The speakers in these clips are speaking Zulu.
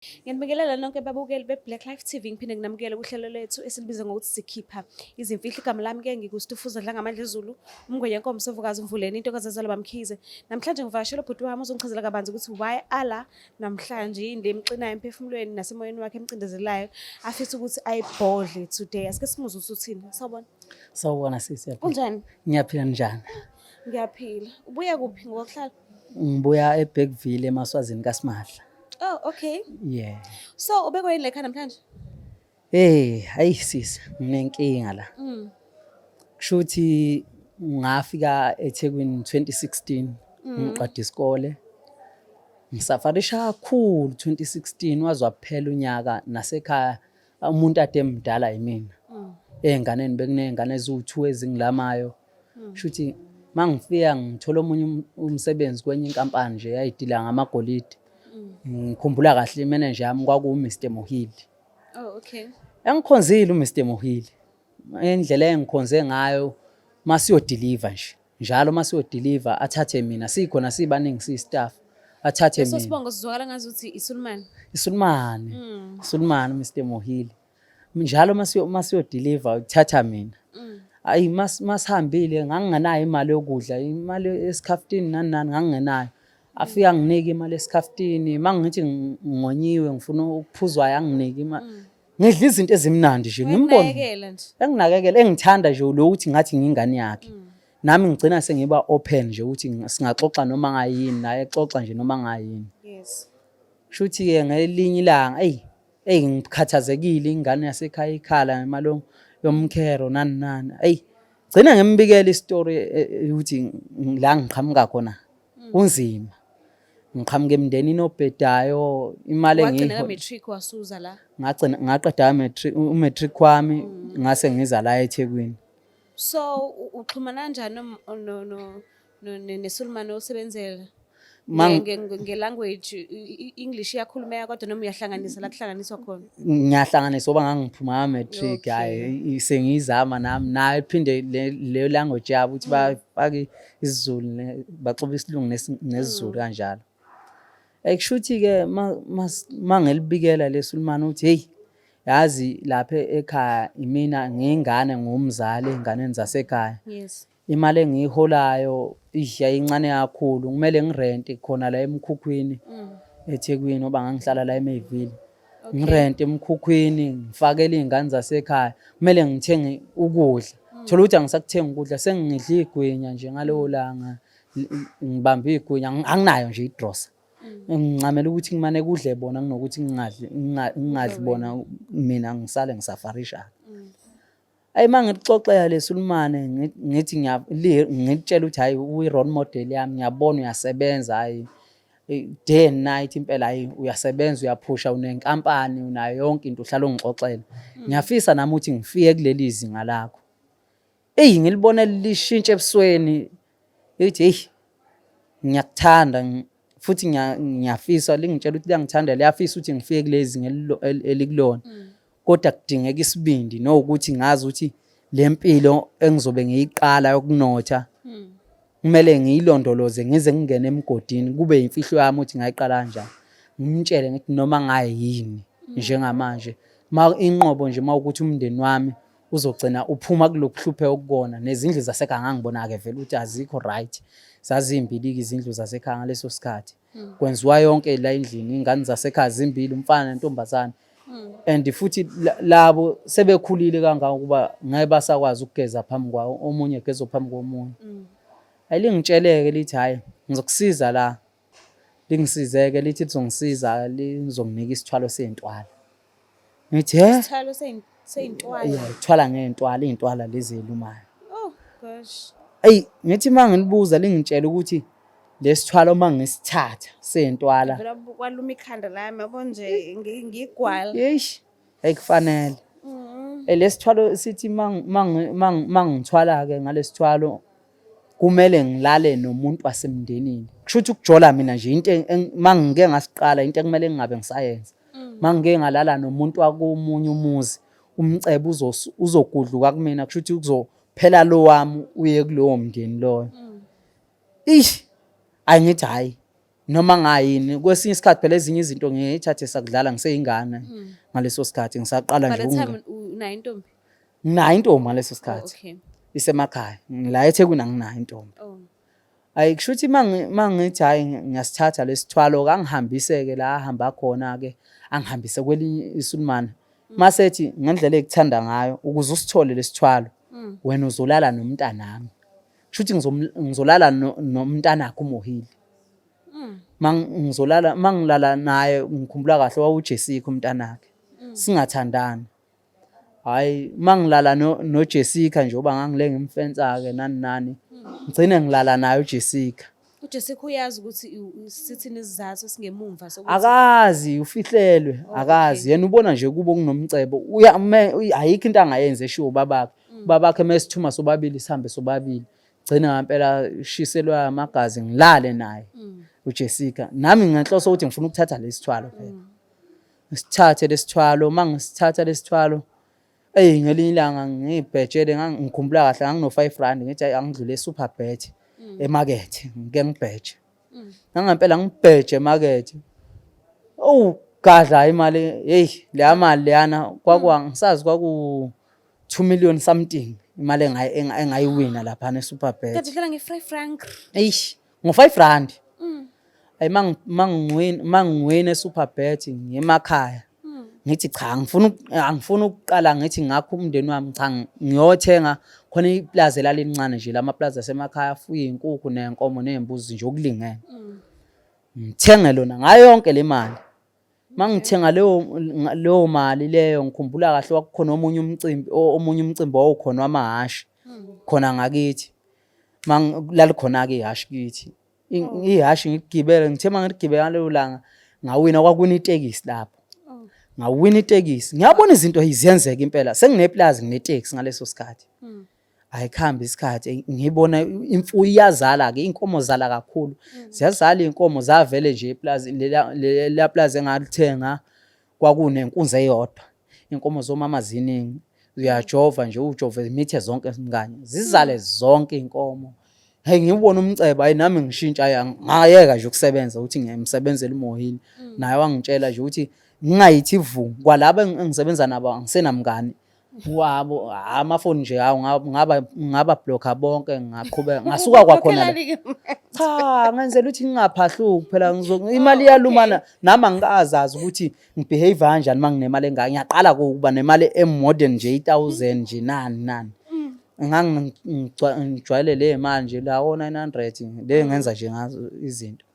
Ngiyanibingelela nonke babukeli be-Black Life TV, ngiphinde nginamukele kuhlelo lethu esilibiza ngokuthi sikhipha izimfihlo. Igama lami-ke ngikuStufuza Dlangamandla Zulu, uMngwenyenkomo Sovukazi Mvuleni, intokazi ezalwa bamkhize. Namhlanje ngivakashela ubhuti wami ozongichazela kabanzi ukuthi why ala namhlanje, yini le emxinayo emphefumulweni nasemoyeni wakhe emcindezelayo afisa ukuthi ayibhodle today. Asike simuzwe ukuthi uthini. Sawubona. Sawubona sisi. Kunjani? Ngiyaphila, njani? Ngiyaphila. Ubuya kuphi ngokuhlala? Ngibuya eBergville eMaswazini kaSimahla. Oh, okay. Yeah. So ubekwe yini la ekhaya namhlanje? Hey, hayi sisi, nginenkinga la. Kushuthi ngafika eThekwini 2016 ngiqeda isikole. Ngisafarisha kakhulu 2016 waze waphela unyaka, nasekhaya umuntu ade emdala yimina. Ey'nganeni bekuney'ngane eziwu-2 ezingilamayo. Shuthi mangifika ngithola omunye umsebenzi kwenye inkampani nje yayidila ngamagolide. Ngikhumbula kahle imanager yami kwaku Mr Mohili. Oh, okay. Engikhonzile uMr Mohili. Indlela engikhonze ngayo, masiyodeliver nje. Njalo masiyodeliver athathe mina, sikhona sibaningi siyi-staff. Athathe Leso mina. sibongo sizwakala ngazuthi iSulumane. Isulumane. Isulumane Mr Mohili. Njalo masiyodeliver uthatha mina. Ayi, masihambile ngangingenayo imali yokudla, imali esikhafutini nani nani ngangingenayo. Afika anginike imali esikhafutini, mangithi ngonyiwe ngifuna ukuphuzwayo anginike imali. Ngidla izinto ezimnandi nje ngimbone. Uyakunakekela nje. Enginakekela, engithanda nje lo ukuthi ngathi ngingane yakhe. Nami ngigcina sengiba open nje ukuthi singaxoxa noma ngayini, naye exoxa nje noma ngayini. Shuthi ke ngelinye ilanga, eyi eyi, ngikhathazekile, ingane yasekhaya ikhala ngemali yomkhero nani nani. Eyi, gcina ngimbikela isitori ukuthi la ngiqhamuka khona kunzima. Ngiqhamuka emndenini obhedayo, imali Wagcina engiyiho ka-matric wasuza la. Ngagcina ngaqeda matric, umatric wami ngase ngiza la eThekwini. So uxhumana kanjani no no no neSulumane osebenzela? Nge-language English iyakhulumeka kodwa noma uyahlanganisa la kuhlanganiswa khona? Ngiyahlanganisa ngoba ngangiphuma ka-matric, hhayi sengiyizama nami nayo iphinde le language yabo ukuthi bafake isiZulu, baxube isiLungu nesiZulu kanjalo. Kushuthi-ke mangelibikela leSulumane ukuthi hey, yazi lapha ekhaya imina ngiyingane, ngumzali ey'nganeni zasekhaya. Imali engiyiholayo yayincane kakhulu, kumele ngirente khona la emkhukhwini eThekwini ngoba ngangihlala la eMayville. Ngirente emkhukhwini, ngifakele iy'ngane zasekhaya, kumele ngithenge ukudla. Thola ukuthi angisakuthengi ukudla, sengidla igwinya nje ngalowo langa, ngibambe igwinya, anginayo nje idrosa. Ngincamela ukuthi ngimane kudle bona kunokuthi ngingadli, ngingadli bona, mina ngisale ngisafarisha. Ayi, uma ngikuxoxela leSulumane ngithi ngitshela ukuthi hhayi, uyi-role model yami, ngiyabona uyasebenza, hhayi day and night impela, hhayi uyasebenza, uyaphusha, unenkampani, unayo yonke into, uhlala ungixoxela. Ngiyafisa nami ukuthi ngifike kuleli zinga lakho. Eyi, ngilibone lishintshe ebusweni, lithi heyi, ngiyakuthanda futhi ngiyafisa, lingitshela ukuthi liyangithanda, liyafisa ukuthi ngifike kulezi zinga elikulona. Kodwa kudingeka isibindi nokuthi ngazi ukuthi le mpilo engizobe ngiyiqala yokunotha kumele ngiyilondoloze ngize ngingene emgodini, kube imfihlo yami ukuthi ngayiqala kanjani. Ngimtshele ngithi noma ngayini njengamanje, ma inqobo nje mawukuthi umndeni wami uzogcina uphuma kulokuhlupheka okukona, nezindlu zasekhaya ngangibona-ke vele ukuthi azikho right, zazimbiliki izindlu zasekhaya ngaleso sikhathi. Kwenziwa yonke la endlini, iy'ngane zasekhaya zimbili, umfana nentombazane, and futhi labo sebekhulile kangangokuba ngeke basakwazi ukugeza phambi kwawo, omunye egeza phambi komunye. Ayilingitsheleke lithi hhayi, ngizokusiza la, lingisizeke lithi lizongisiza, lizonginika isithwalo sey'ntwala. Ngithi he? Isithwalo sey'ntwala? Yeah, ithwala ngey'ntwala, iy'ntwala lezi ey'lumayo. Oh gosh. Eyi, ngithi uma ngilibuza lingitshela ukuthi lesithwalo uma ngisithatha sey'ntwala. Vele kwaluma ikhanda lami, yabo nje ngigwala. Eish, ayikufanele. Lesithwalo sithi mangithwala-ke ngalesithwalo kumele ngilale nomuntu wasemndenini. Kusho ukuthi ukujola mina nje into mangike ngasiqala into ekumele ngingabe ngisayenza. Mangike ngalala nomuntu wakomunye umuzi, umcebo uzogudluka kumina, kusho ukuthi kuzophela lo wami uye kulowo mndeni loyo. Ish, ayi ngithi hhayi. Noma ngayini, kwesinye isikhathi phela ezinye izinto ngiyithathe sakudlala ngiseyingane. Ngaleso sikhathi ngisaqala By nje the ukunge time unayo intombi? Nginayo intombi ngaleso Oh, sikhathi. okay. Isemakhaya. La eThekwini anginayo intombi. Oh. Ayi, kusho ukuthi mangithi hhayi, ngiyasithatha lesithwalo, angihambise-ke la ahamba khona-ke, angihambise kwelinye isulumane. Masethi ngendlela ekuthanda ngayo, ukuze usithole lesithwalo, wena uzolala nomntanami. Kusho ukuthi ngizolala nomntanakhe uMohili. Mangizolala, mangilala naye, ngikhumbula kahle wawuJessica umntanakhe. Singathandani. Hhayi, mangilala noJessica njengoba ngangile ngimfensa-ke nani nani. Ngigcine ngilala naye uJessica. UJessica uyazi ukuthi sithini isizathu esingemumva sokuthi Akazi, ufihlelwe, Oh, akazi. okay. Yena ubona nje kubo kunomcebo. Ayikho into angayenza eshiwo ubabakhe. Ubabakhe mesithuma sobabili sihambe sobabili. Gcina ngempela shiselwa amagazi ngilale naye uJessica. Nami ngenhloso ukuthi ngifuna ukuthatha lesithwalo phela. Ngisithathe lesithwalo, mangisithatha lesithwalo, eyi, ngelinye ilanga ngibhejele, ngikhumbula kahle ngangino 5 rand, ngithi hayi, angidlule eSuperbet emakethe ngike ngibheje. Nangempela ngibheje emakethe. Oh, gadla imali, hey, leya mali leyana kwaku angisazi kwaku 2 million something imali engayiwina lapha eSuperbet. Kade udlala nge-five franc. Eish, ngo 5 rand. Ayi, mangiwina eSuperbet ngemakhaya. Ngithi cha, angifuni ukuqala ngithi ngakho umndeni wami, cha, ngiyothenga khona iplaza elalincane nje, lamaplaza asemakhaya afuye izinkukhu nenkomo nezimbuzi nje okulingene. Ngithenge lona ngayo yonke le mali. Mangithenga leyo mali leyo, ngikhumbula kahle kwakukhona omunye umcimbi, omunye umcimbi wawukhona wamahhashi khona ngakithi. Lalikhona-ke ihhashi kithi. Ihhashi ngigibele, ngithe mangiligibele ngalelo langa ngawina, kwakuwina itekisi lapho. Ngawina itekisi. Ngiyabona izinto ziyenzeka impela. Sengineplazi, nginetekisi ngaleso sikhathi. Ayikhambi isikhathi, ngibona imfuyo iyazala-ke, iy'nkomo zala kakhulu. Ziyazala iy'nkomo, zavele nje iplazi lela plazi engalithenga kwakunenkunzi eyodwa. Iy'nkomo zomama ziningi. Uyajova nje, ujove zimithe zonke mngani. Zizale zonke iy'nkomo. Hey, ngiwubona umcebo, hayi, nami ngishintsha, hayi, ngayeka nje ukusebenza ukuthi ngiyamsebenzela uMohini. Naye wangitshela nje ukuthi ngingayithi vu kwalaba engisebenza nabo, angisenamngani wabo, amafoni nje hawu, ngaba blocka bonke, ngaqhubeka ngasuka kwakhona la. Cha, ngenzela ukuthi ngingaphahluki phela, imali iyalumana, nami angikazazi ukuthi ngibehave kanjani uma nginemali engaka. Ngiyaqala ukuba nemali e-more than nje i-1000 nje nani nani. Ngangijwayele le mali nje la o 900 le ngenza nje ngazo izinto.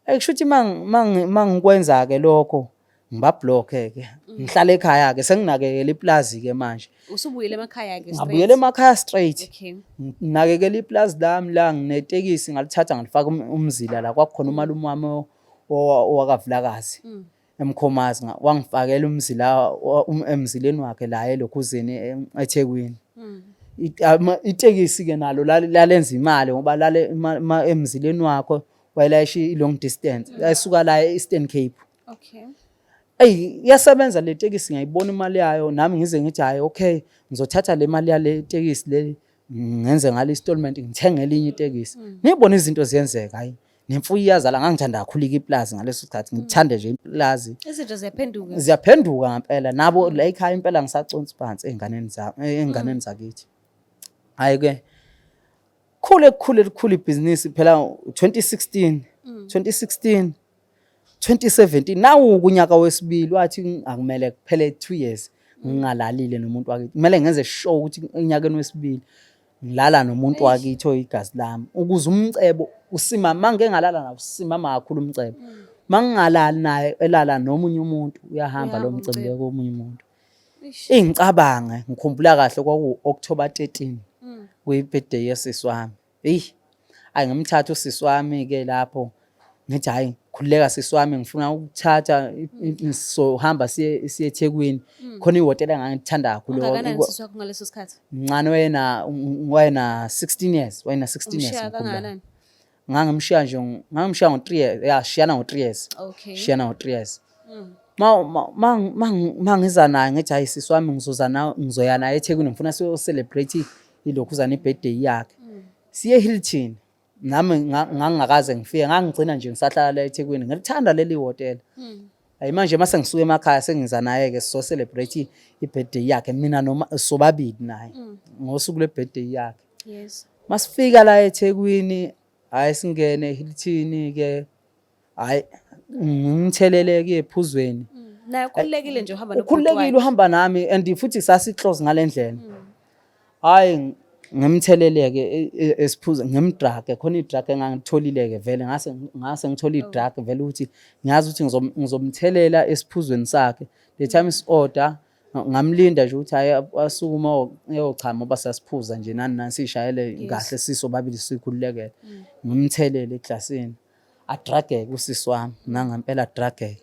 Ekusho ukuthi mangikwenza ke lokho, ngibablock-ke ke, ngihlala ekhaya ke, senginakekela iplazi ke manje. Usubuyele emakhaya ke straight. Ngabuyela emakhaya straight. Nginakekela iplazi lami la, nginetekisi, ngalithatha ngalifaka umzila la kwakukhona umalume wami owakaVilakazi eMkhomazi, wangifakela umzila emzileni wakhe la elokhuzeni eThekwini. Itekisi ke nalo lalenza imali ngoba lale emzileni wakho wayelayisha i-long distance, yayisuka la e-Eastern Cape. Eyi, iyasebenza le tekisi, ngiyayibona imali yayo, nami ngize ngithi hhayi, okay, ngizothatha le mali yale tekisi le ngenze ngalo installment, ngithenge elinye itekisi. Ngibona izinto ziyenzeka, hayi, nemfuyo iyazala. Ngangithanda kakhulu iplazi ngaleso sikhathi, ngithande nje iplazi. Izinto ziyaphenduka. Ziyaphenduka ngempela, nabo la ekhaya impela ngisaconsi phansi ey'nganeni zami, ey'nganeni zakithi. Hhayi ke, khule kukhule likhulu ibhizinisi phela 2016, 2016, 2017, nawu kunyaka wesibili, wathi akumele kuphele 2 years ngingalalile nomuntu wakithi, kumele ngenze sure ukuthi enyakeni wesibili ngilala nomuntu wakithi oyigazi lami, ukuze umcebo usima. Mangike ngalala nawo usimama kakhulu umcebo, mangingalali naye elala nomunye umuntu, uyahamba lo Uyahamba mcebo umcebo. komunye umuntu. Eish. Ingicabange, ngikhumbula kahle kwaku October 13, kuyi birthday yesisi wami. Hey, ayi, ngimthatha usisi wami ke lapho, ngithi hayi, khululeka sisi wami, ngifuna ukuthatha sohamba siye eThekwini, khona ihhotela engangithanda kakhulu. Ungakanani sisi wakho ngaleso sikhathi? Mncane, wayena 16 years, wayena 16 years. Umshiya Ngikhumbula. Kangakanani? Ngangimshiya nje, ngangimshiya ngo 3 years, ya, shiyana ngo 3 years. Shiyana ngo 3 years. Ma mangiza naye ngithi hayi, sisi wami, ngizoza nawe, ngizoya naye eThekwini, ngifuna siyo celebrate ilokhuzana i-birthday yakhe. Siye Hilton. Nami ngangingakaze ngifike, ngangigcina nje ngisahlala la eThekwini, ngilithanda leli hhotela. Hayi manje mase ngisuka emakhaya sengiza naye-ke sizo-celebrate i-birthday yakhe mina noma sobabili naye ngosuku lwe-birthday yakhe. Masifika la eThekwini, hhayi singene eHilton-ke, hhayi ngimthelele-ke ephuzweni. Naye ukhululekile nje uhamba nobhuti Ukhululekile wakhe. uhamba nami and futhi sasi-close ngale ndlela. Hhayi ngimthelele-ke esiphuza ngimdrage khona i-drug engangitholile-ke vele ngase ngase ngithole i-drug vele ukuthi ngiyazi ukuthi ngizomthelela esiphuzweni sakhe. The time si-order ngamlinda nje ukuthi hhayi asukume eyochama ngoba sasiphuza nje nani nani siyishayele kahle sisobabili sikhululekele. Ngimthelele eglasini adrageke usisi wami nangempela adrageke.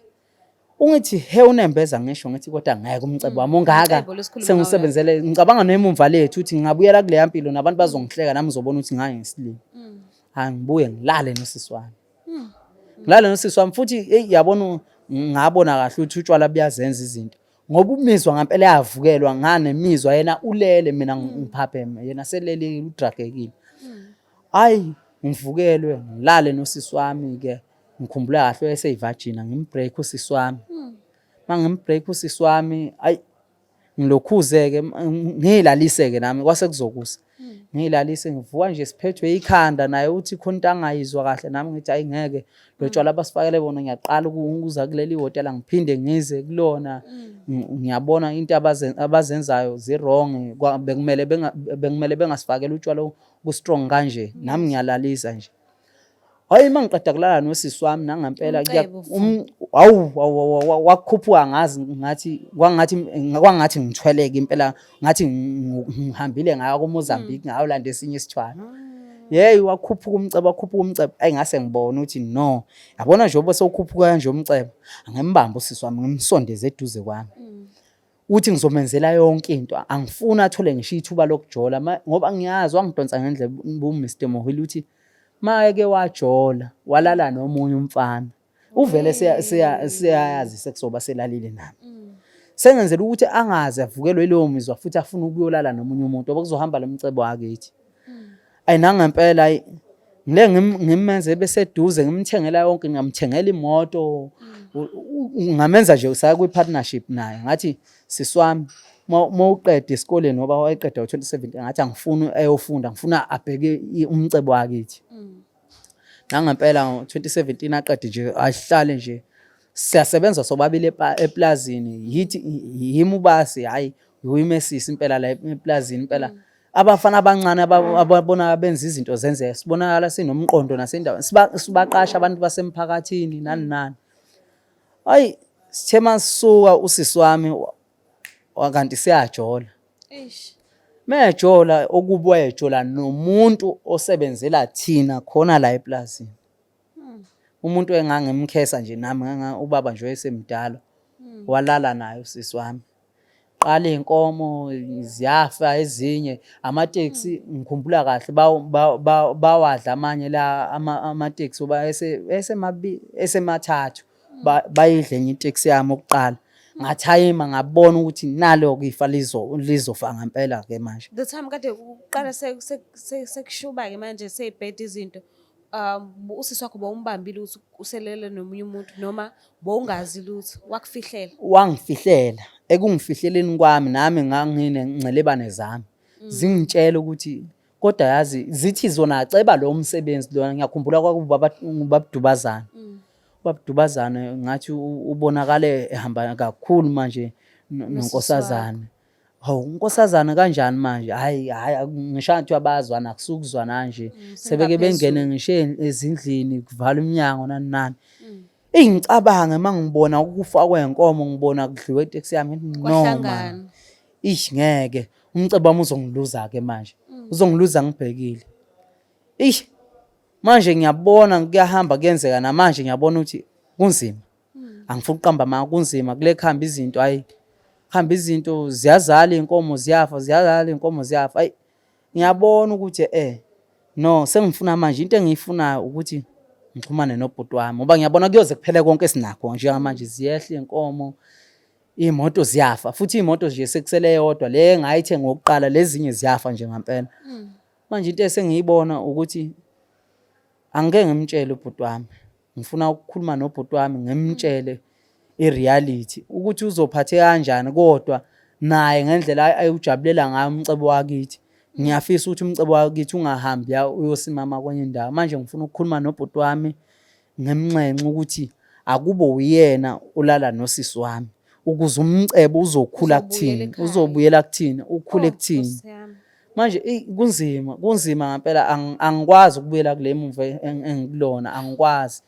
Ungithi he unembeza ngisho ngithi kodwa ngeke umcebo wami ungaka Umcebo lo esikhuluma sengiwusebenzele ngicabanga nemumva lethu ukuthi ngingabuyela kuleya mpilo nabantu bazongihleka nami ngizobona ukuthi ngaye ngisilima. Hayi ngibuye ngilale nosisi wami. Ngilale nosisi wami futhi hey yabona ngabona kahle ukuthi utshwala buyazenza izinto. Ngoba umizwa ngempela yavukelwa nganemizwa yena ulele mina ngiphapheme yena selele udragekile. Hayi ngivukelwe ngilale nosisi wami ke ngikhumbula kahle wayeseyivajina ngimbreak usisi wami. Mangimbreak usisi wami ayi ngilokhuze-ke ngiyilalise-ke nami kwase kuzokusa. Ngiyilalise ngivuka nje siphethwe ikhanda naye uthi khona into angayizwa kahle nami ngithi ayi ngeke lo tshwala abasifakele bona ngiyaqala ukuza kuleli hhotela ngiphinde ngize kulona ngiyabona into abazenzayo zi-wrong bekumele bekumele bengasifakeli utshwala ku-strong kanje nami ngiyalalisa nje. Hayi uma ngiqeda kulala nosisi wami nangempela Umcebo hawu wakhuphuka ngazi ngathi kwangathi kwangathi ngithweleke impela ngathi ngihambile ngaya koMozambique ngayolanda esinye isithwalo. Yeyi wakhuphuka umcebo wakhuphuka umcebo ayi ngase ngibona ukuthi no yabona njengoba sewukhuphuka kanje umcebo angimbambe usisi wami ngimsondeze eduze kwami. Uthi ngizomenzela yonke into angifuni athole ngisho ithuba lokujola ngoba ngiyazi wangidonsa ngendlebe uMr Mohile ukuthi mayeke wajola walala nomunye umfana uvele siyayazi sekuzoba selalile nami. Sengenzela ukuthi angaze avukelwe yileyo mizwa futhi afune ukuyolala nomunye umuntu ngoba kuzohamba lo mcebo wakithi. Ayi nangempela ayi ngile ngimenze beseduze ngimthengela yonke ngamthengela imoto ngamenza nje usaya kwi-partnership naye ngathi sisi wami uma uqeda esikoleni ngoba wayeqeda ngo-2017 ngathi angifuni eyofunda ngifuna abheke umcebo wakithi. Nangempela ngo-2017 aqede nje ahlale nje siyasebenza sobabili eplazini yithi yimi ubasi hhayi uyimesisi impela la eplazini impela abafana abancane ababona benza izinto zenzeka sibonakala sinomqondo nasendaweni sibaqasha abantu basemphakathini nani nani. Hayi sithe masisuka usisi wami kanti siyajola. Eish. Mejola okubi wayejola nomuntu osebenzela thina khona la eplazini. Umuntu engangimkhesa nje nami ubaba nje wayesemdala walala naye usisi wami. Qala iy'nkomo ziyafa ezinye amateksi ngikhumbula kahle bawadla amanye la amateksi ngoba esemathathu bayidla enye iteksi yami okuqala. Ngathayima ngabona ukuthi nalo-ke ifa lizofa ngempela-ke manje. The time kade kuqala sekushuba-ke manje sey'bheda izinto usisi wakho bowumbambile ukuthi uselele nomunye umuntu noma bowungazi lutho wakufihlela? Wangifihlela, ekungifihleleni kwami nami nganginengcelebane zami zingitshela ukuthi kodwa yazi zithi zona ceba lo msebenzi lona ngiyakhumbula kwakubabudubazana. Ubabudubazana ngathi ubonakale ehamba kakhulu manje nonkosazane. Hawu unkosazana kanjani manje? Hhayi hhayi ngisho kuthiwa bayazwana akusukuzwana nje. Sebeke bengene ngisho ezindlini kuvalwa iminyango nani nani. Eyi ngicabange uma ngibona ukufa kwenkomo ngibona kudliwe iteksi yami ngithi no man. Ish ngeke umcebo wami uzongiluza-ke manje. Uzongiluza ngibhekile. Ish manje ngiyabona kuyahamba kuyenzeka namanje ngiyabona ukuthi kunzima. Angifuni ukuqamba amanga kunzima kule kuhamba izinto ayi kuhamba izinto ziyazala iy'nkomo ziyafa ziyazala iy'nkomo ziyafa ayi ngiyabona ukuthi no sengifuna manje into engiyifunayo ukuthi ngixhumane nobhuti wami ngoba ngiyabona kuyoze kuphele konke esinakho njengamanje ziyehla iy'nkomo iy'moto ziyafa futhi iy'moto nje sekusele eyodwa le engayithenga ngokuqala lezinye ziyafa nje ngampela. Manje into esengiyibona ukuthi Angike ngimtshele ubhuti wami, ngifuna ukukhuluma nobhuti wami ngimtshele i-reality ukuthi uzophatheka kanjani kodwa naye ngendlela ayewujabulela ngayo umcebo wakithi. Ngiyafisa ukuthi umcebo wakithi ungahambi uyosimama kwenye indawo. Manje ngifuna ukukhuluma nobhuti wami ngimnxenxe ukuthi akube uyena olala nosisi wami ukuze umcebo uzokhula kuthina, uzobuyela kuthina, ukhule oh, kuthina. Manje eyi kunzima, kunzima ngampela angikwazi ukubuyela kule muva engikulona, angikwazi.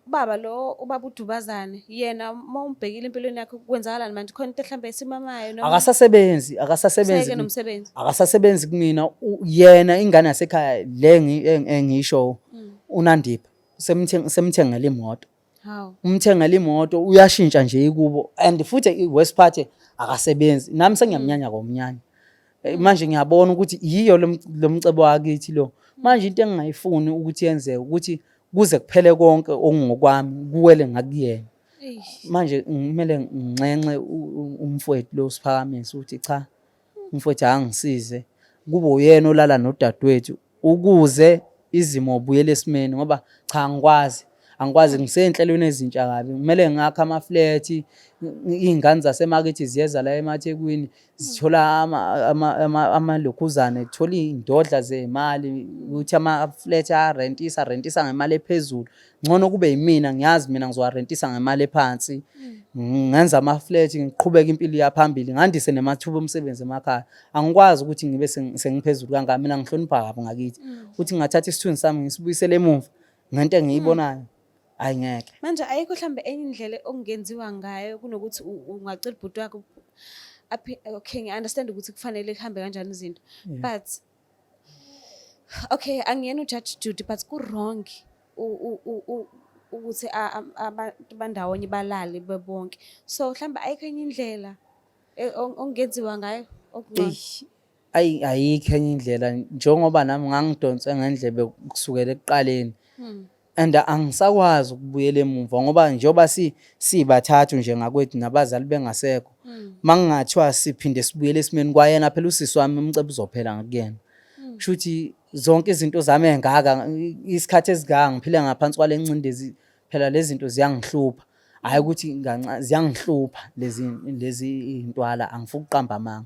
Ubaba lo, ubaba uDubazane, yena uma umbhekile empilweni yakhe kwenzakalani manje? Khona into mhlawumbe esimamayo noma? Akasasebenzi, akasasebenzi. Useyeke nomsebenzi? Akasasebenzi kumina, yena ingane yasekhaya le engisho uNandipha semthengele imoto. Hawu. Umthengele imoto uyashintsha nje ikubo and futhi i-worst part akasebenzi. Nami sengiyamnyanya komnyanya. Manje ngiyabona ukuthi yiyo lo mcebo wakithi lo. Manje into engingayifuni ukuthi yenzeke ukuthi kuze kuphele konke okungokwami kuwele ngakuyena. Manje kumele nginxenxe umfowethu lo uSiphakamiso ukuthi cha umfowethu akangisize kube uyena olala nodadewethu ukuze izimo buyele esimeni ngoba cha angikwazi angikwazi ngisey'nhlelweni ezintsha kabi kumele ngakhe amaflethi iy'ngane zasemakithi ziyeza la emathekwini zithola amalokhuzane zithola iy'ndodla zey'mali ukuthi amaflethi ayarentisa rentisa ngemali ephezulu ngcono kube yimina ngiyazi mina ngizowarentisa ngemali ephansi ngenza ama-flat ngiqhubeke impilo iya phambili ngandise nemathuba omsebenzi emakhaya angikwazi ukuthi ngibe sengiphezulu kangaka mina ngihlonipha kabi ngakithi ukuthi ngingathatha isithunzi sami ngisibuyisele emuva ngento engiyibonayo hayi ngeke. Manje ayikho mhlawumbe enye indlela okungenziwa ngayo kunokuthi ungacela ubhuti wakho okay ngi-understand ukuthi kufanele kuhambe kanjani izinto but okay angiyena uJudge Judy but ku-wrong ukuthi abantu bandawonye balale bebonke so mhlawumbe ayikho enye indlela okungenziwa ngayo okungcono. Eish, ayi ayikho enye indlela njengoba nami ngangidonse ngendlebe kusukela ekuqaleni and angisakwazi ukubuyela emumva ngoba njengoba sibathathu nje ngakwethu nabazali bengasekho makungathiwa siphinde sibuyele esimeni kwayena phela usisi wami umcebo uzophela ngakuyena kusho ukuthi zonke izinto zami engaka isikhathi esingaka ngiphile ngaphansi kwale ncindezi phela lezi zinto ziyangihlupha hhayi ukuthi ziyangihlupha lezi lezi iy'ntwala angifuni ukuqamba amanga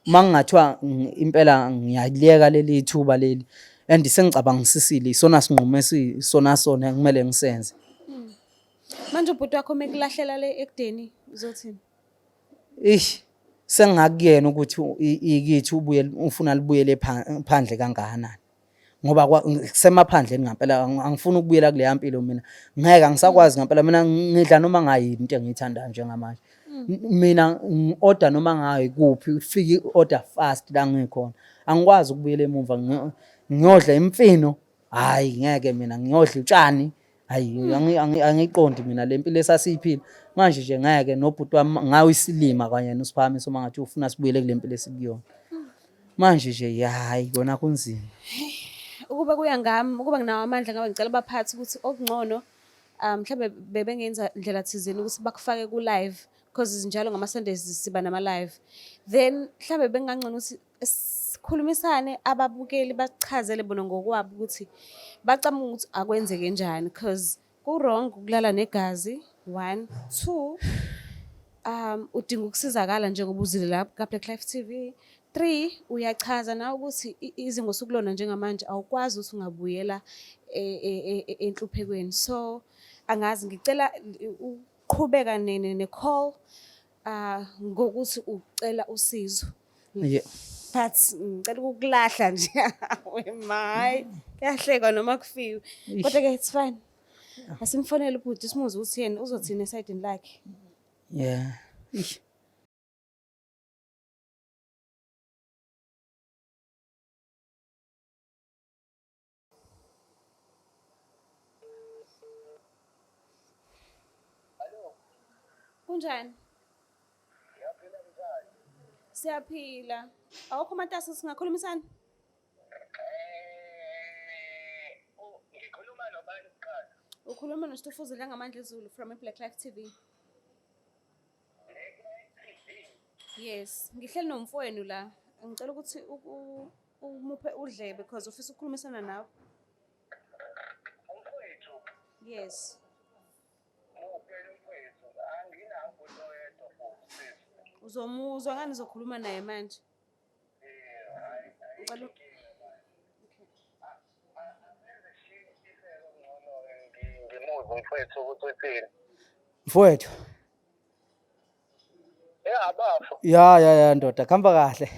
uma kungathiwa impela ngiyaliyeka leli thuba leli and sengicabangisisile isona sinqumo esisona sona ekumele ngisenze. Manje ubhuti wakho uma ekulahlela le ekudeni uzothini? Eish sengingakuyena ukuthi ikithi ubuye ufuna libuyele phandle kangakanani. Ngoba kusemaphandleni ngampela angifuni ukubuyela kuleya mpilo mina. Ngeke angisakwazi ngampela mina ngidla noma ngayini into engiyithandayo njengamanje. Mina ngi-order noma ngayikuphi ifike i-order fast la ngikhona. Angikwazi ukubuyela emumva ngiyodla imfino hhayi ngeke mina ngiyodla utshani hhayi angiyiqondi mina le mpilo esasiyiphila. Manje nje ngeke nobhuti wami ngawe isilima kanye noSiphakamiso uma ngathi ufuna sibuyele kule mpilo esikuyona. Manje nje hhayi kona kunzima. Ukuba kuya ngami, ukuba nginawo amandla ngabe ngicela abaphathi ukuthi okungcono mhlawumbe bebengenza ndlela thizeni ukuthi bakufake ku-live because njalo ngama-Sundays siba nama-live. Then mhlawumbe bekungangcono ukuthi sikhulumisane ababukeli bachazele bona ngokwabo ukuthi bacabanga ukuthi akwenzeke njani because ku-wrong ukulala negazi, one. Two, udinga ukusizakala njengoba uzile la ka-Black Life TV. Three, uyachaza nawe ukuthi izinga osukulona njengamanje awukwazi ukuthi ungabuyela enhluphekweni. So angazi ngicela uqhubeka ne-call ngokuthi ucela usizo. Yeah. But ngicela ukukulahla nje. Wema hayi kuyahlekwa noma kufiwe. Kodwa ke it's fine. Asimfonele ubhuti simuzwe ukuthi yena uzothini esayidini lakhe. Yeah. Eish. Kunjani? Siyaphila. Awukho matasa singakhulumisana? Ngikhuluma nobani kuqala? Ukhuluma noStufuza Dlangamandla Zulu from iBlack Life TV. Yes, ngihleli nomfowenu la. Ngicela ukuthi umuphe udlebe because ufisa ukukhulumisana nawe. Yes. Uzomuzwa ngani uzokhuluma naye manje? Ngicela Ngimuzwe mfowethu ukuthi uthini. Mfowethu. Ya bafo. Ya ya ya ndoda, khamba kahle.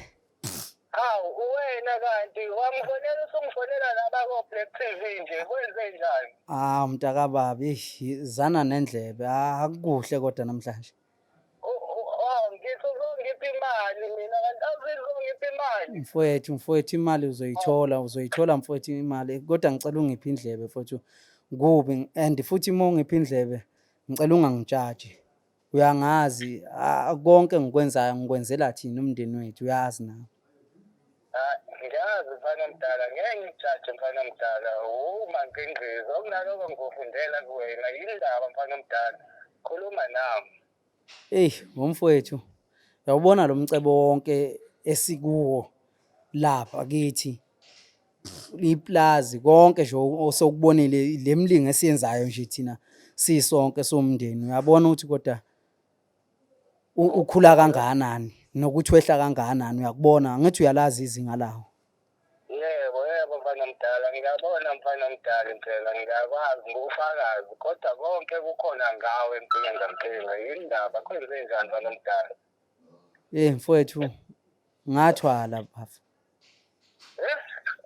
Hawu uwena kanti wangifonela usungifonela laba ko-Black TV nje kwenze njani? Ah mntakababa, eish, zana nendlebe. Ah akukuhle kodwa namhlanje. Oh, ngithi uzongipha imali mina kanti awuzithi uzongipha imali. Mfowethu, mfowethu imali uzoyithola, uzoyithola mfowethu imali kodwa ngicela ungiphe indlebe mfowethu. Kubi and futhi uma ungipha indlebe ngicela ungangijaji. Uyangazi ah, konke engikwenzayo ngikwenzela thina umndeni wethu uyazi nawe. Ngiyazi mfana omdala, ngeke ngikujaje mfana omdala. Uma ngingqiza okunaloko ngikufundela kuwena yini ndaba mfana omdala. Khuluma nami. Eyi ngomfowethu uyawubona lo mcebo wonke esikuwo lapha kithi iplazi konke nje osokubonile le mlingo esiyenzayo nje thina sisonke somndeni uyabona ukuthi kodwa ukhula kangakanani nokuthi wehla kangakanani uyakubona angithi uyalazi izinga lawo. Yebo, yebo mfana omdala, ngiyabona mfana omdala impela, ngiyakwazi ngufakazi, kodwa konke kukhona ngawe empilweni ngampela. Yini ndaba kwenze njani mfana omdala? Eh mfowethu ngathwala bafo. Eh?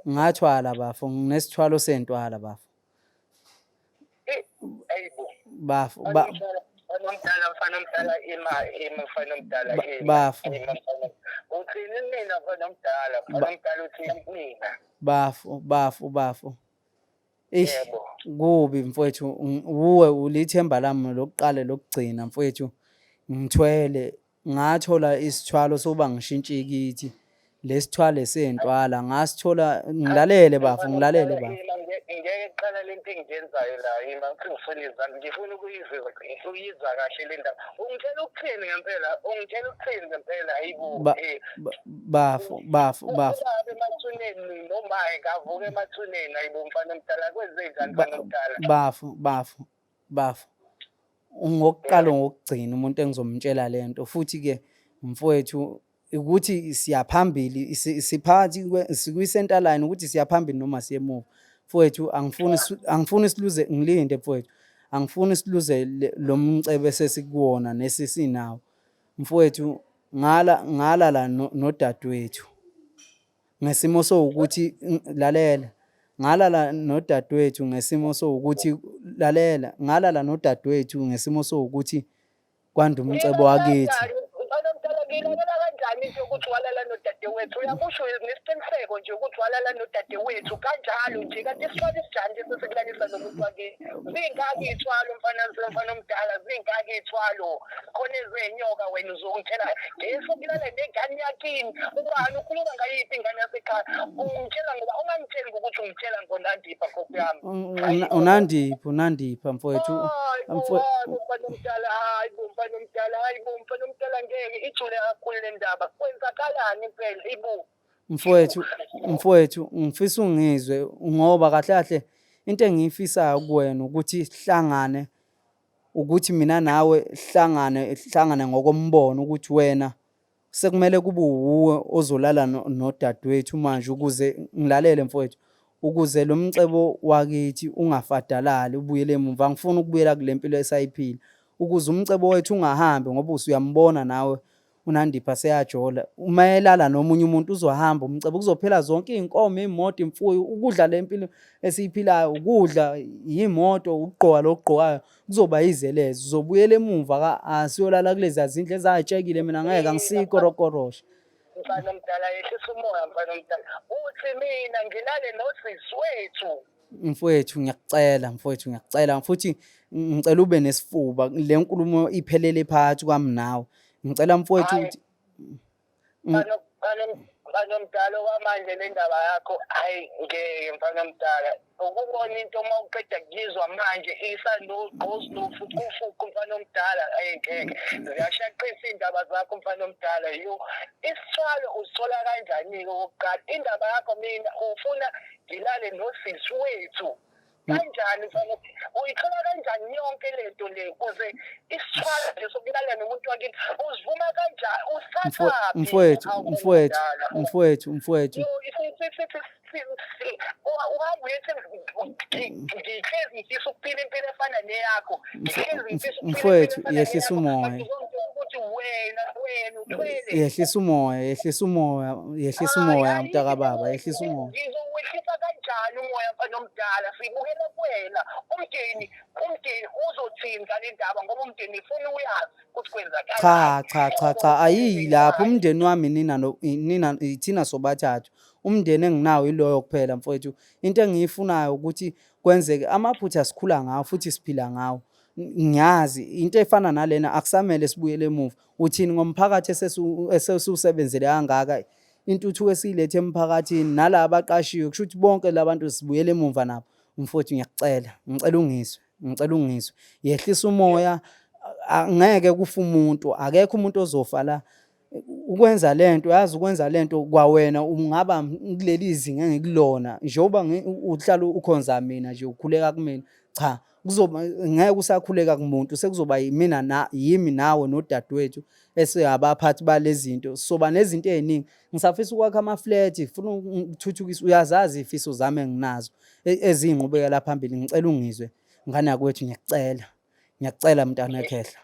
Ngathwala bafo, nginesithwalo sentwala bafo. Ayibo. Bafo ba Mfana omdala, mfana omdala ima ima mfana omdala ima. Bafo. Ima mfana. Uthini mina mfana omdala? Mfana omdala uthini mina? Bafo, bafo, bafo. Eish Yebo. kubi mfowethu wuwe ulithemba lami lokuqala lokugcina mfowethu ngithwele ngathola isithwalo sokuba ngishintshe ikithi lesithwalo sentwala ngasithola ngilalele bafo ngilalele bafo Ngeke kuqala lento engiyenzayo la ima ngithi ngifuna izandla ngifuna ukuyizwa ukuyizwa kahle le ndaba ungitshela ukuthini ngempela ungitshela ukuthini ngempela hayibo eh bafo bafo bafo ubaba emathuneni noma ngavuka emathuneni hayibo mfana omdala kwenzenjani mfana omdala bafo bafo bafo Ngokuqala ngokugcina umuntu engizomtshela le nto futhi-ke mfowethu ukuthi siyaphambili siphakathi sikwi-centre line ukuthi siyaphambili noma siye emuva. Mfowethu angifuni angifuni siluze ngilinde mfowethu, angifuni siluze lo mcebo esesikuwona nesesinawo. Mfowethu ngala ngalala nodadewethu. Ngesimo sowukuthi lalela, ngalala nodadewethu ngesimo sowukuthi lalela, ngalala nodadewethu ngesimo sowukuthi kwanda umcebo wakithi. Mfana omdala ngilalela kanjani into yokuthi walala nodadewethu? Uyakusho nesiqiniseko nje ukuthi walala nodadewethu kanjalo nje kanti isithwalo esinjani lesi esikulalisa nomuntu wakini? Zingaki iy'thwalo mfana mfana omdala zingaki iy'thwalo? Khona ezenyoka wena uzongitshela ngesokulala nengane yakini ubani ukhuluma ngayiphi ingane yasekhaya ungitshela ngoba ungangitsheli ngokuthi ungitshela ngonandipha nkosi yami Unandipha unandipha mfowethu hayi bo mfana omdala hayi bo mfana omdala hayi bo mfana omdala ngeke ijule kakhulu le ndaba kwenzakalani impela ibo Mfowethu mfowethu ngifisa ungizwe ngoba kahle kahle into engiyifisayo kuwena ukuthi sihlangane ukuthi mina nawe sihlangane sihlangane ngokombono ukuthi wena sekumele kube wuwe ozolala nodadewethu manje ukuze ngilalele mfowethu ukuze lo mcebo wakithi ungafadalali ubuyele emumva angifuni ukubuyela kule mpilo esayiphila ukuze umcebo wethu ungahambi ngoba usuyambona nawe uNandipha seyajola uma elala nomunye umuntu uzohamba umcebo kuzophela zonke iy'nkomo iy'moto imfuyo ukudla le mpilo esiyiphilayo ukudla yimoto ukugqoka lokugqokayo kuzoba yizeleze uzobuyela emumva asiyolala kulezi zindlu ezatshekile mina ngeke angisikorokoroshe mfana omdala yehlisa umoya mfana omdala uthi mina ngilale nosisi wethu Mfowethu ngiyakucela mfowethu ngiyakucela futhi ngicela ube nesifuba le nkulumo iphelele phakathi kwami nawe. Ngicela mfowethu Hhayi. ukuthi Mfana mfana mfana omdala okwamanje le ndaba yakho hayi ngeke mfana omdala ukubona into uma uqeda kuyizwa manje isanogqozi nofuqufuqu mfana omdala hayi ngeke ziyashaqisa iy'ndaba zakho mfana omdala yo isithwalo usithola kanjani-ke okokuqala indaba yakho mina ufuna ngilale nosisi wethu. Kanjani mfana, uyithola kanjani yonke lento le kuze isithwalo nje sokulala nomuntu wakini uzivuma kanjani? Usithathaphi? Mfowethu, mfowethu, mfowethu, mfowethu. Uhamba uyethi ngihlezi ngifisa ukuphila impilo efana neyakho, ngihlezi ngifisa ukuphila. Mfowethu, yehlisa umoya. Ukuthi wena wena uthwele. Yehlisa umoya, yehlisa umoya, yehlisa umoya mntakababa, yehlisa umoya. Ngizowehlisa kanjani umoya mfana omdala? Sibukele kuwena. Umndeni, umndeni uzothini ngale ndaba ngoba umndeni ufuna uyazi ukuthi kwenzakalani. Cha cha cha cha ayiyi lapho umndeni wami nina no nina ithina sobathathu. Umndeni enginawo iloyo kuphela mfowethu. Into engiyifunayo ukuthi kwenzeke amaphutha sikhula ngawo futhi siphila ngawo. Ngiyazi into efana nalena akusamele sibuyele emuva. Uthini ngomphakathi esesiwusebenzele kangaka intuthuko esiyilethe emphakathini nala abaqashiwe kusho ukuthi bonke labantu sibuyele emumva nabo. Mfowethu ngiyakucela, ngicela ungizwe, ngicela ungizwe. Yehlisa umoya, angeke kufe umuntu, akekho umuntu ozofa la. Ukwenza lento, yazi ukwenza lento kwawena ungaba kuleli zinga engikulona njengoba uhlala ukhonza mina nje ukhuleka kumina. Cha, kuzoba ngeke usakhuleka kumuntu sekuzoba yimina na yimi nawe nodadewethu esingabaphathi balezinto soba nezinto eziningi. Ngisafisa ukwakha ama-flat, ngifuna ukuthuthukisa, uyazazi iy'fiso zami enginazo eziyinqubekela phambili. Ngicela ungizwe ngane yakwethu, ngiyakucela, ngiyakucela mntana ekhehla.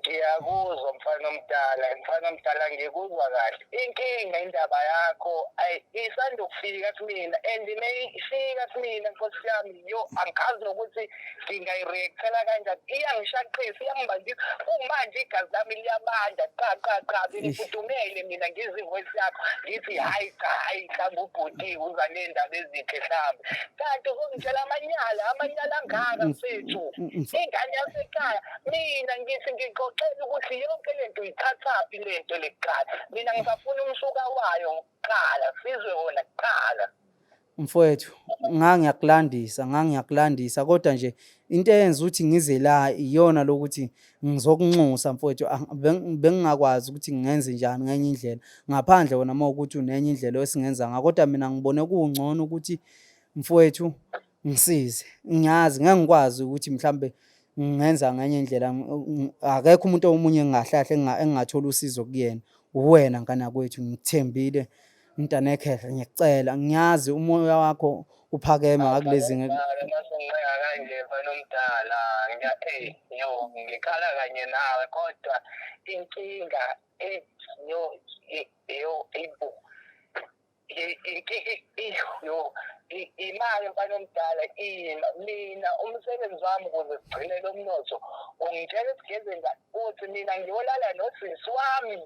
Ngiyakuzwa mfana omdala, mfana omdala ngikuzwa kahle. Inkinga indaba yakho ayi isandukufika kumina and mayifika kumina nkosi yami yo angikazi nokuthi ngingayireactela kanjani. Iyangishaqisa, iyangibandisa. Kumanje igazi lami liyabanda qa qa qa ngifudumele mina ngizwe ivoice yakho ngithi hayi cha hayi mhlawumbe ubhuti uza ney'ndaba ezinhle mhlawumbe. Kanti uzongitshela amanyala, amanyala angaka mfethu. Ingane yasekhaya mina ngithi ngixoxela ukuthi yonke lento uyithathaphi lento le kuqala. Mina ngisafuna umsuka wayo kuqala, sizwe wona kuqala. Mfowethu, ngangiyakulandisa, ngangiyakulandisa kodwa nje into eyenza ukuthi ngize la iyona lokuthi ngizokunxusa mfowethu, bengingakwazi ukuthi ngingenze njani ngenye indlela ngaphandle wena uma ukuthi unenye indlela esingenza ngayo, kodwa mina ngibone kungcono ukuthi mfowethu ngisize. Ngiyazi ngeke ngikwazi ukuthi mhlambe ngingenza ngenye indlela, akekho umuntu omunye engingahle kahle engingathola usizo kuyena, uwena ngane yakwethu ngikuthembile mntanekhehla ngiyakucela, ngiyazi umoya wakho uphakeme ngakulezi zinga. Masungincenga kanje mfana omdala, eyi yo ngikhala kanye nawe kodwa inkinga yo yo ibu yo imali mfana omdala ima mina umsebenzi wami ukuze sigcine lo mnotho ungitshela ukuthi ngeze uthi mina ngiyolala nosisi wami.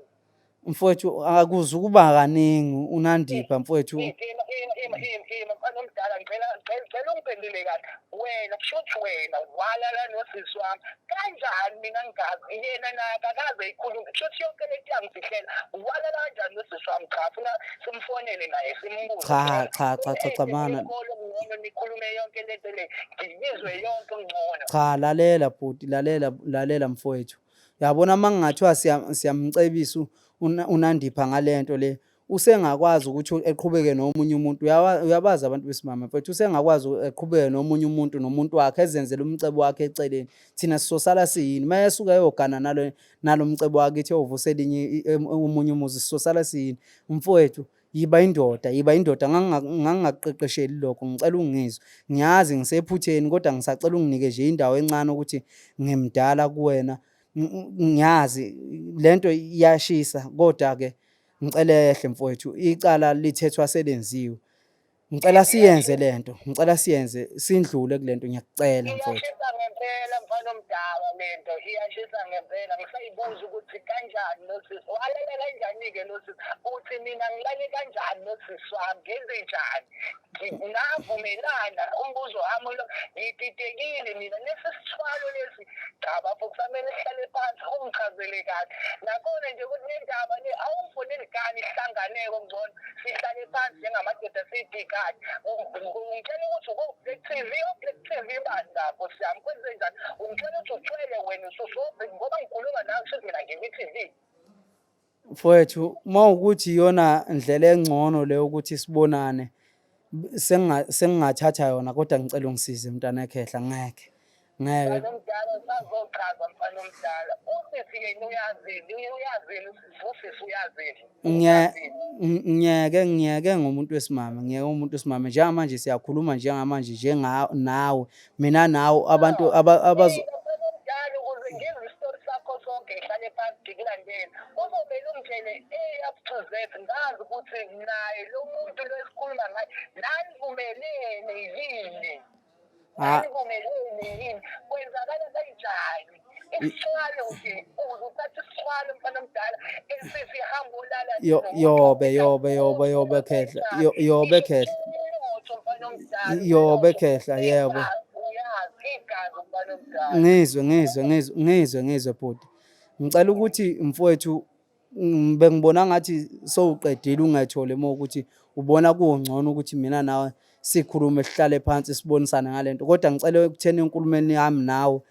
Mfowethu akuze ukuba kaningi uNandipha mfowethu. Ima ima ima ima mfana omdala ngicela ngicela ungiphendule kahle wena kusho ukuthi wena walala nosisi wami kanjani mina ngingazi yena naye akakaze eyikhulume kusho ukuthi yonke lento iyangifihlela walala kanjani nosisi wami cha funa simfonele naye simbuze Cha cha cha cha cha mana. Ngcono nikhulume yonke lento le ngiyizwe yonke ngcono. Cha lalela bhuti lalela lalela mfowethu. Uyabona uma kungathiwa siyamcebisa uNandipha ngale nto le, usengakwazi ukuthi eqhubeke nomunye umuntu. Uyabazi abantu besimame mfethu, usengakwazi eqhubeke nomunye umuntu nomuntu wakhe ezenzele umcebo wakhe eceleni. Thina sizosala siyini? Uma esuka eyogana nalo nalo mcebo wakithi eyovusa elinye omunye umuzi, sizosala siyini? Mfowethu, yiba indoda, yiba indoda. Ngangingakuqeqesheli lokho, ngicela ungizwe. Ngiyazi ngisephutheni kodwa ngisacela unginike nje indawo encane ukuthi ngimdala kuwena. Ngiyazi lento iyashisa kodwa-ke ngicela yehle mfowethu, icala lithethwa selenziwe. Ngicela siyenze lento, ngicela siyenze sindlule kulento ngiyakucela mfowethu. Iyashisa ngempela mfana omdala lento, iyashisa ngempela. Ngisayibuza ukuthi kanjani lo sisi, walala kanjani-ke lo sisi? Uthi mina ngilale kanjani nosisi wami, ngenze njani? Navumelana umbuzo wami lo, ngididekile mina lesi sithwalo lesi. Cha bafo kusamele sihlale phansi ungichazele kahle. Nakhona nje ukuthi le ndaba le awungifoneli kani ihlanganeko ngcono sihlale phansi njengamadoda siyibhikane. Ungitshela ukuthi uko-Black TV, o-Black TV bani la nkosi yami kwenzenjani? Ungitshela ukuthi uthwele wena ususobhi ngoba ngikhuluma nawe kusho mina ngikwi-TV. Mfowethu, uma ukuthi iyona ndlela engcono le ukuthi sibonane. Sengingathatha yona kodwa ngicela ungisize mntana ekhehla, ngeke ngeke. Mfana omdala usazochaza mfana omdala. Usisi yena uyazini, uyazini usisi uyazini. Ngiyeke ngiyeke ngomuntu wesimame, ngiyeke umuntu wesimame. Njengamanje siyakhuluma njengamanje njenga nawe, mina nawe abantu abazo Mina mfana omdala ukuze ngizwe isitori sakho sonke ngihlale phansi ngikulandele. Kuzomele ungitshele A up to Z ngazi ukuthi naye lo muntu lo esikhuluma ngaye nanivumelene yini. Ah. Nanivumelene yini? Kwenzakala kanjani? Isithwalo nje uze uthathe isithwalo mfana omdala esisi hamba ulala Yobe yobe yobe yobe khehla, yobe khehla. Umnotho mfana omdala. Yobe khehla, yebo. Uyazi igazi mfana omdala. Ngizwe ngizwe ngizwe ngizwe ngizwe bhuti. Ngicela ukuthi mfowethu bengibona ngathi sowuqedile ungethole uma ukuthi ubona kungcono ukuthi mina nawe sikhulume sihlale phansi sibonisane ngalento, kodwa ngicela ekutheni enkulumeni yami nawe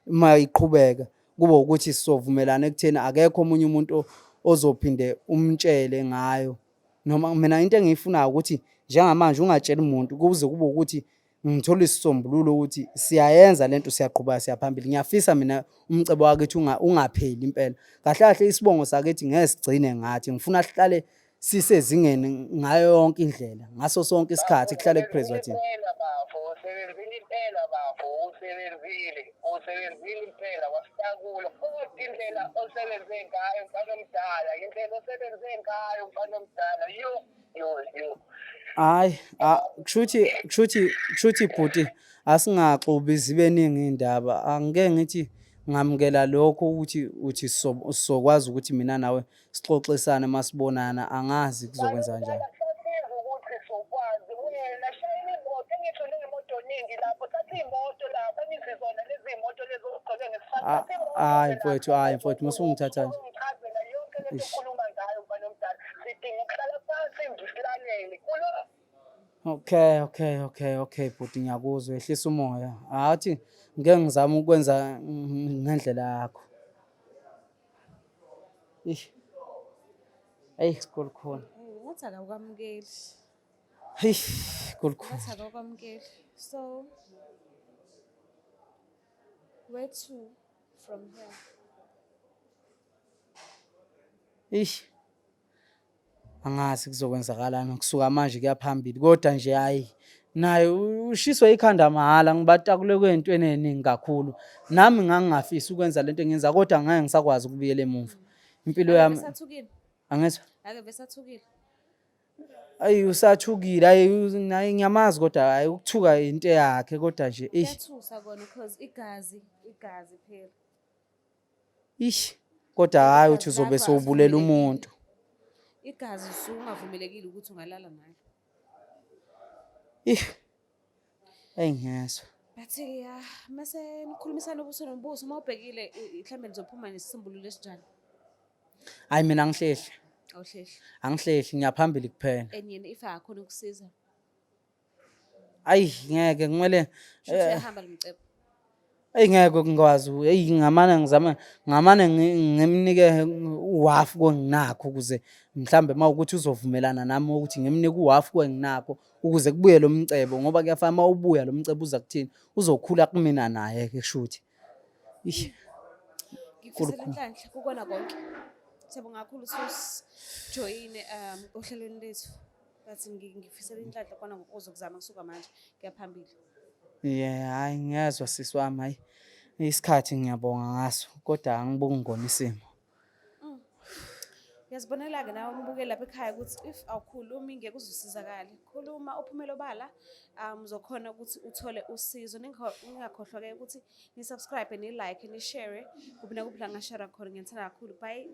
uma iqhubeka kube ukuthi sizovumelana ekutheni akekho omunye umuntu ozophinde umtshele ngayo. Noma mina into engiyifunayo ukuthi njengamanje ungatsheli muntu kuze kube ukuthi ngithola isisombululo ukuthi siyayenza lento, siyaqhubeka siyaphambili. Ngiyafisa mina umcebo wakithi ungapheli impela. Kahle kahle isibongo sakithi ngeke sigcine ngathi, ngifuna sihlale sisezingeni ngayo yonke indlela, ngaso sonke isikhathi kuhlale kuphezulu thina. Impela bafo, usebenzile impela bafo, usebenzile, usebenzile impela wasitakula. Kodwa indlela osebenze ngayo mfana omdala, indlela osebenze ngayo mfana omdala, yo yo yo. Hayi, kushuthi kushuthi kushuthi bhuti asingaxubi zibe ningi iy'ndaba. Angike ngithi ngamukela lokho ukuthi uthi sizokwazi ukuthi mina nawe sixoxisane masibonana, angazi kuzokwenza kanjani. Sasiza ukuthi sokwazi wena shayela imoto engisho neyimoto ningi lapho thatha iy'moto lapho angithi zona lezi iy'moto lezi ogqoke ngesifana. Hayi mfowethu, hayi mfowethu, musungithatha nje. Ungichazela yonke lento Ish. okhuluma ngayo mfana omdala. Sidinga ukuhlala phansi nje silalele. Kulo Okay, okay, okay, okay bhuti ngiyakuzwa, ehlisa umoya. Athi ngeke ngizame ukwenza ngendlela yakho. Eish. Eyi kulukhuni. Ngathi akawukwamukeli. Heyi kulukhuni. Ngathi akawukwamukeli. So where to from here? Eish. Angazi kuzokwenzakalani kusuka manje kuya phambili kodwa nje hayi naye ushiswa ikhanda mahhala ngibatakule kwey'ntweni ey'ningi kakhulu. Nami ngangingafisi ukwenza lento engiyenza kodwa ngeke ngisakwazi ukubuyela emuva. Impilo yami Besathukile. angizwa. Ake besathukile. Ayi usathukile, ayi naye ngiyamazi kodwa hayi ukuthuka into yakhe kodwa nje eish. Kuyathusa kona because igazi, igazi phela. Ish kodwa hhayi uthi Igazi uzobe lakho sewubulela asivumelekile. umuntu. Igazi usungavumelekile ukuthi ungalala nalo. Ih. Eyi ngiyezwa. But ya mase nikhulumisana ubuso nobuso uma ubhekile mhlawumbe nizophuma nesisombululo esinjani? Hayi mina angihlehli. Awuhlehli. Angihlehli ngiyaphambili kuphela. And yena if akakhona ukusiza. Ayi ngeke kumele Shuthi uyahamba lo mcebo. Eyi ngeke ngikwazi, eyi ngamane ngizame ngamane ngimnike uhafu kwenginakho ukuze mhlambe uma ukuthi uzovumelana nami ukuthi ngimnike uhafu kwenginakho ukuze kubuye lo mcebo ngoba kuyafana uma ubuya lo mcebo uza kuthini uzokhula kumina naye-ke kushuthi. Ish. Ngikufisela inhlanhla kukona konke. Siyabonga kakhulu ukuthi usijoyine ohlelweni lethu. But ngikufisela inhlanhla kona ngokuzokuzama kusuka manje kuya phambili. Yeah, hhayi ngiyezwa sisi wami, hhayi isikhathi ngiyabonga ngaso kodwa angibongi ngona isimo. Uyazibonela-ke nawe umbukeli lapha ekhaya ukuthi if awukhulumi ngeke uze usizakale. Khuluma uphumele obala, uzokhona ukuthi uthole usizo. Ningakhohlwa-ke ukuthi ni-subscribe, ni-like, ni-share kuphi nakuphi la ngashare khona. Ngiyanithanda kakhulu. Bye.